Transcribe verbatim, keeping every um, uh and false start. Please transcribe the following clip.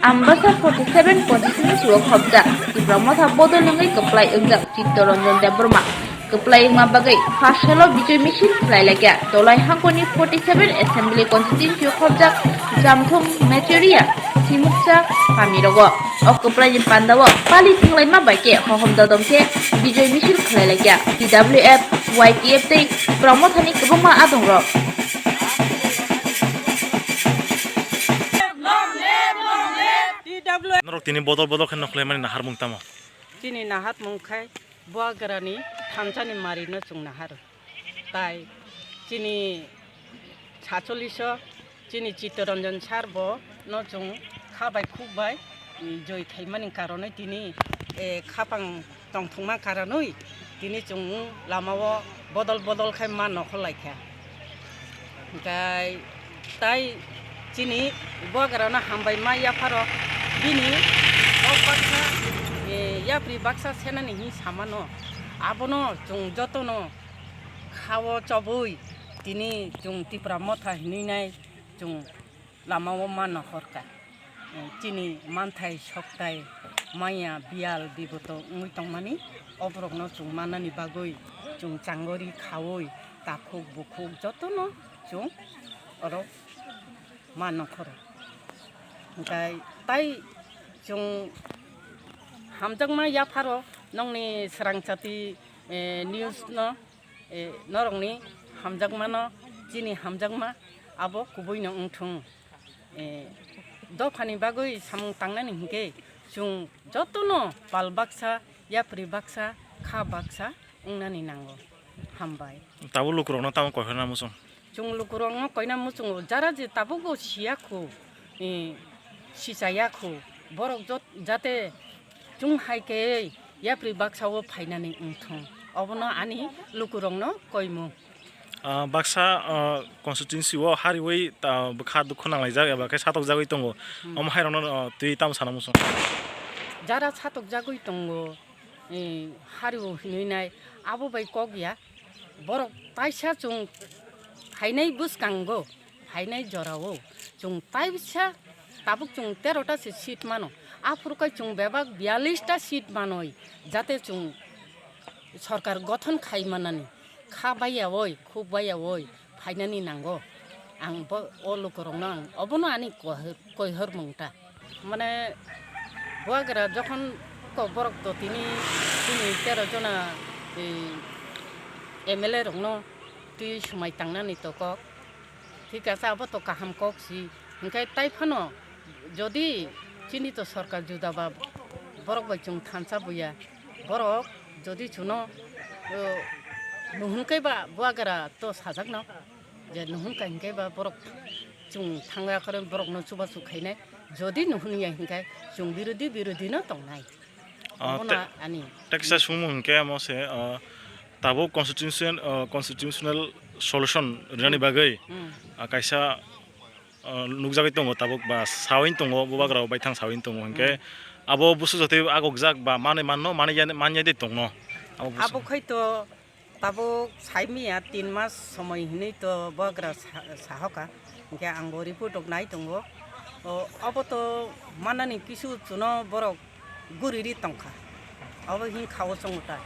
Ambasa forty seven constituency o khobjak Tipra Motha bodol wngwi kwplai wngjak Chittaranjan Debbarma. Kwplai wngma bagwi first salo bijoy misil khlai laikha Dolai hangkoni forty seven assembly constituency o khobjak Jamthong, Mecheria, Simukcha kami rogo. O kwplai ni panda o pali thwnglaima bai khe hohom dodom khe bijoy misil khlai laikha T W F, Y T F tei Tipra Motha ni kwbangma adong rok. Norok tini bodol bodol khe nokhlaimani naharmung tamo? Chini naharmung khai Buagrani thansa ni mari no chwng nahar. Tai chini sacholis o chini Chittaranjan sir bo no chwng kha bai khuk bai, mm, joi khaimani karonwi tini, eh, khapang tongthokma karonwi tini chwng lama o bodol bodol khai ma nokhor laikha. Hwnkhe tai chini Buagrano hambai ma yapharo bini kok baksa, eh, yapri baksa senani hin samano. Abono chwng jotono kha-o chobwi tini chwng Tipra Motha hinwi nai chwng lama o ma nohor kha. Chini manthai soktai maya biyal biboto wngwi tongmani, o borokno chwng mannani bagwi chwng changori khaui takhuk bukhuk jotono chwng oro ma nokhoro. Hwnkhe tai chwng hamjakma yapharo nongni swrangchati, eh, news no, eh, norokni hamjakmano, chini hamjakma abo kubuino wngthung. Eh, dophani bagwi samung tangnani hinkhe chwng jotono pal baksa, yapri baksa, kha baksa wngnani nango. Hambai. Tabuk lukurokno tamo koihorna muchung? Chwng lukurokno koina muchungo, jara je tabukbo siya kho, eh, sichaya kho, borok jot-, jate chwng hai khe yapri baksa o phainani wngthung, obono ani lukurokno koimung. Ah, baksa, ah, constituency o hariwi, ah, bwkha dukhu nanglaijak eba khe satokjagwi tongo. Hmm. Omo hairokno, ah, twi tamo sana muchung? Jara satokjagwi tongo, eh, hariwi hinwi nai, abo bai kok ya. Borok taisa chwng phainai bwskango, phainai jorao chwng taisa tabuk chwng tero ta se seat mano. Aphuru kai chwng bebak biyallis ta seat manoi, jate chwng sorkar gothon khai manani, kha baiyaoi, khuk baiyaoi phainani nango. Ang bo, o lukurokno ang obono ani koihor-, koihormung ta. Mane, Buagra jokhon kokborok to tini, tini tero jona, eh, M L A rokno twi swmai tangnani to kok. Thik ase, abo to kaham kok si. Hinkhe tai phano jodi chini to sorkar juda ba borok bai chwng thansa buya, borok jodi chuno, eh, nuhun khe ba Buagra to sajakno. Je nuhun kha hinkhe ba borok chwng thangya khorok borokno chubachu khainai. Jodi nuhun ya hinkhe chwng birodhi birodhi no tongnai. Ah, obono te-, ani. Teksa sumung hinkhe amo se, ah, tabuk constitution, ah, constitutional solution rinani bagwi, hmm, ah, kaisa, ah, nukjagwi tongo tabuk ba sawi tongo Bubagra baithang sawi tongo hinkhe, hmm, abo busu jotwi agokjak ba manwi manno manwi ya, manya de tongno. Abo busu. Abo khai to Tabuk saimiya tin mas somoi hinwi to Bubagra sa-, sahoka, hinkhe angbo report rok nai tongo. O, obo to manani kisu chuno borok guriri tongkha. Obo hinkha o chongo ta.